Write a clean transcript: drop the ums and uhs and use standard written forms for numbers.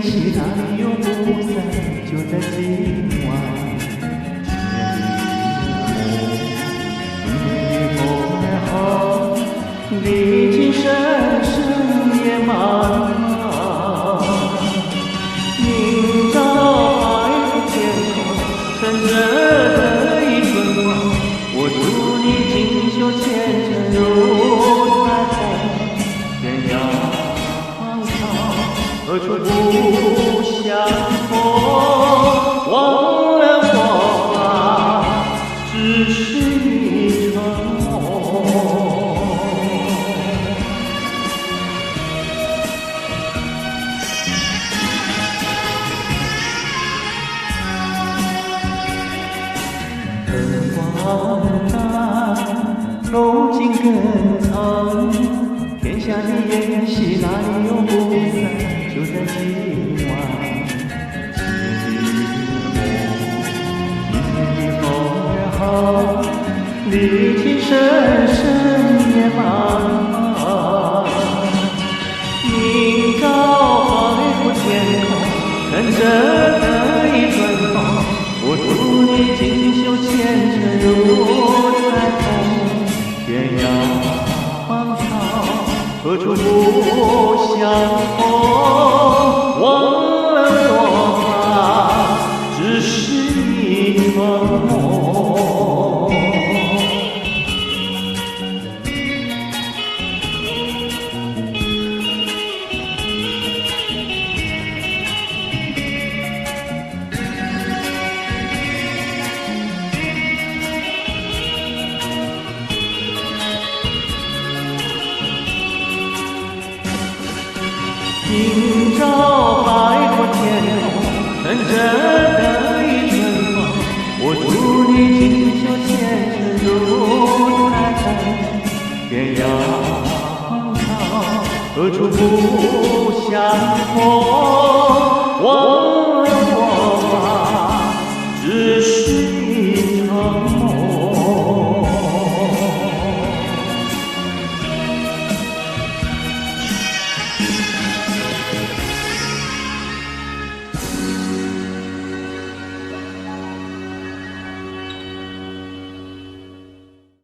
宴席哪里有不散？就在今晚。今夜的梦，明年的风儿好，历尽深深夜茫茫。明朝海阔天空，乘着这一春风，我祝你锦绣前程如彩虹。天涯芳草，何处不相逢？忘了我吧，只是一场梦。灯光淡，楼尽更长。天下的宴席哪里有不散？就在今晚。今夜的梦，明年的风儿好，历尽深深夜茫茫。明朝海阔天空，乘着这一春风，我祝你锦绣前程如彩虹。天涯芳草，何处不相逢？忘了我吧，只是一场梦。明朝海阔天空，乘着这一春风，我祝你锦绣前程如彩虹。天涯芳草，何处不相逢？